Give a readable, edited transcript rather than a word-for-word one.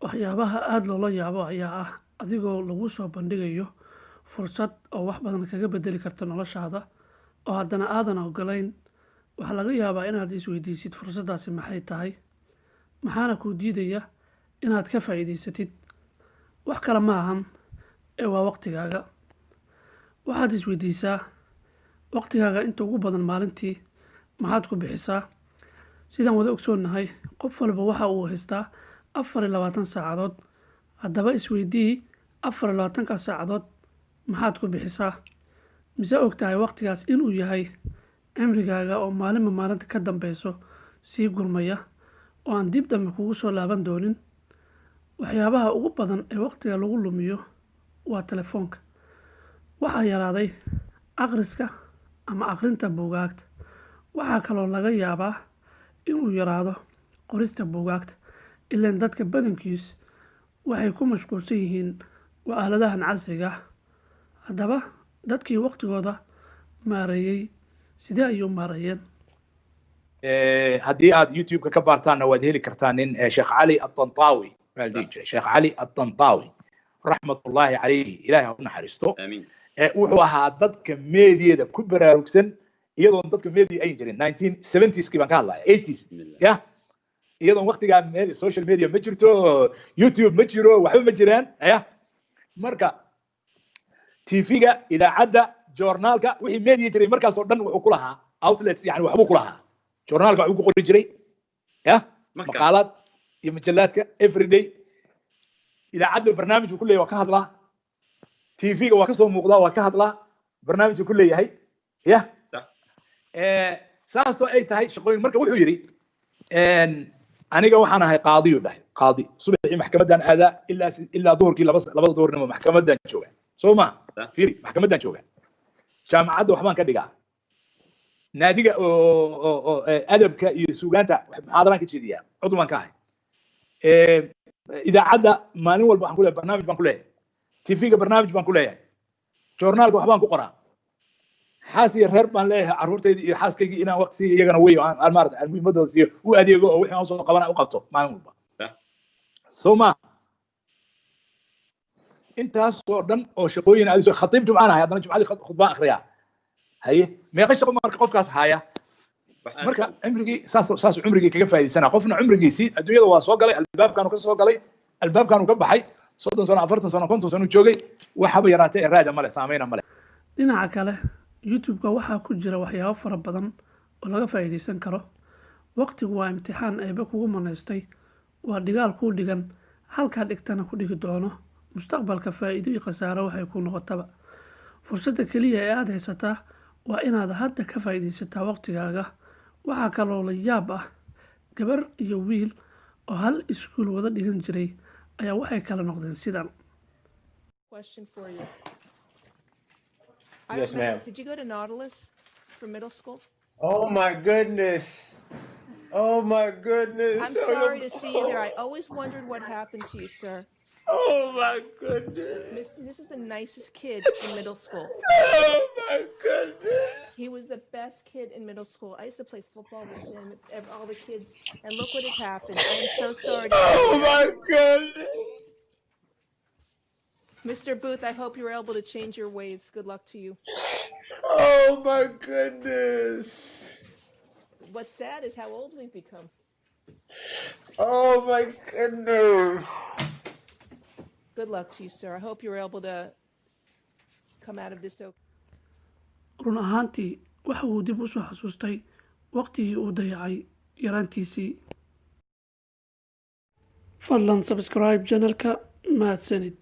Waxyaabaha aada loola yaabo ayaa ah adigoo lagu soo bandhigayo fursad oo wax badan kaga bedeli karta noloshaada oo haddana aadan ogolayn. Waxaa laga yaabaa inaad isweydiisid, fursaddaasi maxay tahay? Maxaana kuu diidaya inaad ka faa'iidaysatid? Wax kale ma ahan ee waa waqtigaaga. Waxaad isweydiisaa, waqtigaaga inta ugu badan maalintii maxaad ku bixisaa? Sidaan wada ogsoonnahay, qof walba waxa uu haystaa 24 saacadood. Haddaba isweydii, 24-ka saacadood maxaad ku bixisaa? Mise og tahay waqtigaas inuu yahay cimrigaaga oo maalinba maalinta ka dambeyso sii gurmaya oo aan dib dambe kugu soo laaban doonin? Waxyaabaha ugu badan ee waqtiga lagu lumiyo waa telefoonka. Waxaa yaraaday akhriska ama akhrinta buugaagta. Waxaa kaloo laga yaabaa inuu yaraado qorista buugaagta, ilaan dadka badankiis waxay ku mashquulsan yihiin waa aaladahan casriga ah. Haddaba dadkii waqtigooda maareeyey sidee ayuu maareeyeen? Haddii aad YouTube-ka ka baartaanna, waad heli kartaa nin Sheekh Cali Atantawi baa la dhihi jiray, Sheekh Cali Atantawi, raxmatullahi calayhi, Ilahay ha u naxariisto. Amiin. Wuxuu ahaa dadka meediyada ku baraarugsan iyadoon dadka media ayn jirin. 1970s-kii baan ka hadlaya, 80s. Bismillah. Ya, iyadoon waqtigaa social media ma jirto, YouTube ma jiro, waxba ma jiraan. Ya, marka TV-ga, idaacadda, joornaalka, wixii media jiray markaas oo dhan wuxuu ku lahaa outlets, yani waxbuu ku lahaa. Joornaalka waxbuu ku qori jiray, ya. Marka maqaalaad iyo majallaadka everyday. Idaacadda barnaamij buu ku leeyahay, waa ka hadlaa. TV-ga waa kasoo muuqdaa, waa ka hadlaa, barnaamij buu ku leeyahay, ya. Saasoo ay tahay shaqooyin. Marka wuxuu yidhi, aniga waxaan ahay qaadiyuu dhahay, qaadi. Subaxii maxkamaddaan aadaa ilaa duhurkii, 2-da duhurnimo maxkamaddaan jooga, soo ma? Fiiri, maxkamaddaan jooga, jaamacadda waxbaan ka dhigaa, naadiga oo adabka iyo suugaanta muxaadaraan ka jeediyaa, cudub baan ka ahay. Idaacadda maalin walba waxaan ku leeyahay barnaamij baan ku leeyahay, TV-ga barnaamij baan ku leeyahay, joornaalka waxbaan ku qoraa, xaas iyo reer baan leeyahay, carruurtayda iyo xaaskaygii inaan waqti siiyo iyagana wey, aan maarata aan muhiimadooda siiyo, u adeego oo wixii aan usoo qabana u qabto maalin walba. Soo ma? Intaasoo dhan oo shaqooyin aad khatiib jumcaan ahay, haddana jumcadii khudbaan akhriyaa. Haye, meeqa shaqo marka qofkaas haya? Marka cimrigii saas cumrigii kaga faa'iidaysana. Qofna cumrigiisii adduunyada waa soo galay, albaabkaanu ka soo galay, albaabkaanu ka baxay. 30 sano, 40 sano, 50 sano joogay, waxaba yaraatee ee raada male, saameyna male. Dhinaca kale, YouTube-ka waxaa ku jira waxyaabo fara badan oo laga faa'iidaysan karo. Waqtigu waa imtixaan Eebe kugu manaystay, waa dhigaal kuu dhigan, halkaa dhigtana ku dhigi doono mustaqbalka, faa'iido iyo khasaaro waxay ku noqotaba. Fursadda keliya ee aada haysataa waa inaad hadda ka faa'iidaysataa waqtigaaga. Waxaa kaloo la yaab ah, gabar iyo wiil oo hal iskuul wada dhigan jiray ayaa waxay kala noqdeen sidan. Question for you. I Yes, ma'am. Did you go to Nautilus for middle school? Oh my goodness. Oh my goodness. I'm sorry to see you there. I always wondered what happened to you, sir. Oh my goodness. This is the nicest kid in middle school. Oh my goodness. He was the best kid in middle school. I used to play football with him, all the kids, and look what has happened. I am so sorry to see Oh you there. my goodness. Mr. Booth, I hope you were able to change your ways. Good luck to you. Oh my goodness. What's sad is how old we've become. Oh my goodness. Good luck to you, sir. I hope you were able to come out of this okay. Run ahaantii, waxa uu dib u soo xasuustay waqtigii uu dayacay yaraantiisii. Fadlan subscribe channelka. Mahadsanid.